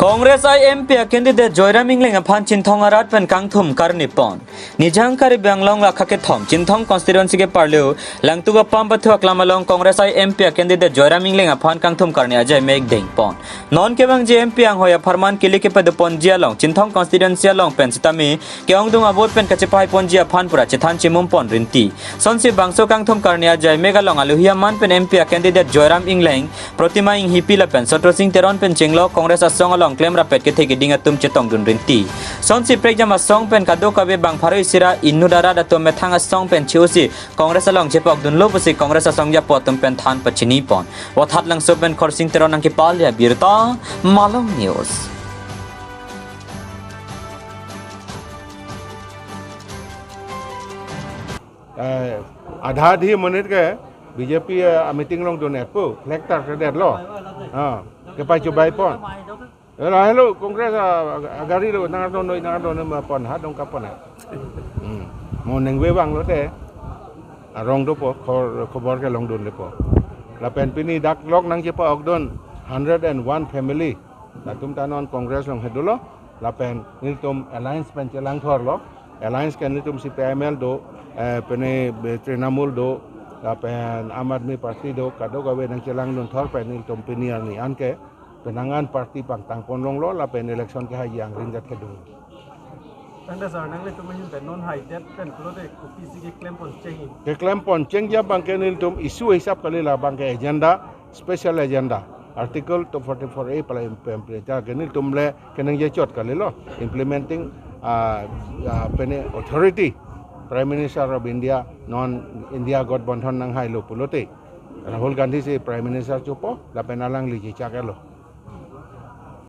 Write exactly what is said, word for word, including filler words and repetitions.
Congress I M P a candidate Joyram Engleng aphan Chinthong arat pen kangthum karni pon. Nijang Karbi Anglong lakha kethom Chinthong constituency ke parleu Langtuk apam pathu aklam along Congress I M P a candidate Joyram Engleng aphan kangthum karni ajai mek deng pon. Non kevangji M P anghoi apharman kili kepado ponji along Chinthong constituency along pen sitame ke-ongdung a-vote pen kachepahai ponji aphan pura chethan chimum pon rinti. Sonsi bangso kangthum karni ajai mek along alohi aman pen M P a candidate Joyram Engleng, Protima Enghipi lapen Sotro Sing Teron pen chenglok Congress asong along klem rapet kethe keding atum chetongdun rinti. Sonsi prekjam asong pen kadokave bang pharo isi ra inut arat atum methang asong pen che-osi Congress along chepokdunlo pusi Congress asong japo atum pen than pachini pon. Vothatlangso pen Khorsing Teron nangkepale abirta, Malong News. Eh, adha adhi monit ke B J P, eh, meeting longdun-etpo, flag tarkredetlo. Ah, kepachobei pon. Eh, lahelo Congress, ah, agari lo, nangdon noi, nangdon noi ma pon, ha dong kapon ha. Hmm. Mo ningve vanglote, arong dopo, khor, khobor ke longdunlepo. Lapen pini dak lok nangchepa-okdun hundred and one family. Latum ta non Congress along he dolo. Lapen nelitum alliance pen chelangthorlo. Alliance ke nelitum C P I M L do, eh, pene, eh, Trinamool do, lapen Aam Aadmi Party do, kadokave nangchelangdunthor pen nelitum pini arni anke penang an party pangtang ponlonglo, lapen election ke haji angring det kedung. Tangte sir, nanglitum ahin pen non haidet pen pulote kopisi keklem poncheng? Keklem ponchengji abang ke nelitum issue hisap kali, labang ke agenda, special agenda, Article two forty-four A pu la imp-, implement ke nelitum le kenangji chot kalilo, implementing, ah, ah, pene authority, Prime Minister of India, non India Gathbandhan nanghailo pulote, Rahul Gandhi si Prime Minister chopo, lapen alangli chechak-etlo.